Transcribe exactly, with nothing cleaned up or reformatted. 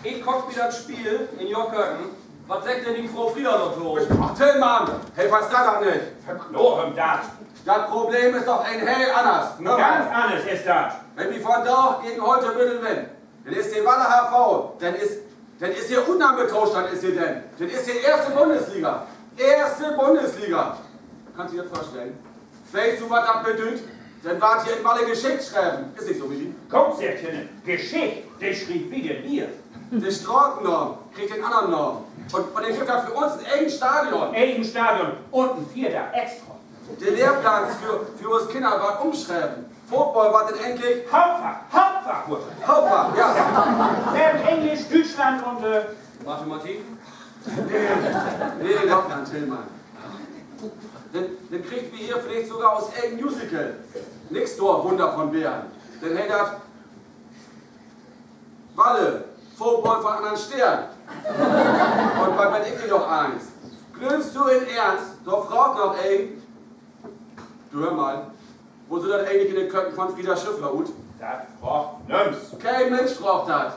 Ik kock mi dat Spiel in jo Köken. Wat seggt denn dien Fro Frieda dorto? Ach, Tillmann, he versteiht dat nich. Verklor em dat. Dat Problem is doch en heel anners, ne? Ganz anners is dat. Wenn wi vondaag gegen Holtebüttel winnen, denn is de Waller HSV, denn is, denn is hier Utnahmetostand, is hier denn. Denn is hier eerste Bundesliga. Eerste Bundesliga. Kannst du di dat vörstellen? Weetst du, wat dat bedüüdt? Denn warrt hier in Waller Geschicht schreven. Is nich so, Willi? Kumm, seggt he, ne Geschicht, de schrievt wi denn hier. De Stratennaam kriggt en annern Naam. Un, un denn gifft dat för uns en egen Stadion. Egen Stadion un en Vierter extra. De Lehrplan för, för us Kinner warrt ümschreven. Football warrt denn endlich Hauptfach, Hauptfach warrt dat. Hauptfach, ja. Neven Engelsch, Düütschland un, äh, Mathematik? Nee, nee, dat nich, Tillmann. Denn, denn kriegt wi hier villicht sogor us egen Musical. Nix dor, Wunder von Bern. Denn heet dat Waller, Football von annern Steern. Un wat weet ik nich noch allens. Glöövst du in Eernst, dor fraagt noch een: Du, höör mal, wo süht dat egentlich in de Köken von Frieda Schiffler ut? Dat fraagt nüms. Keen Minsch fraagt dat.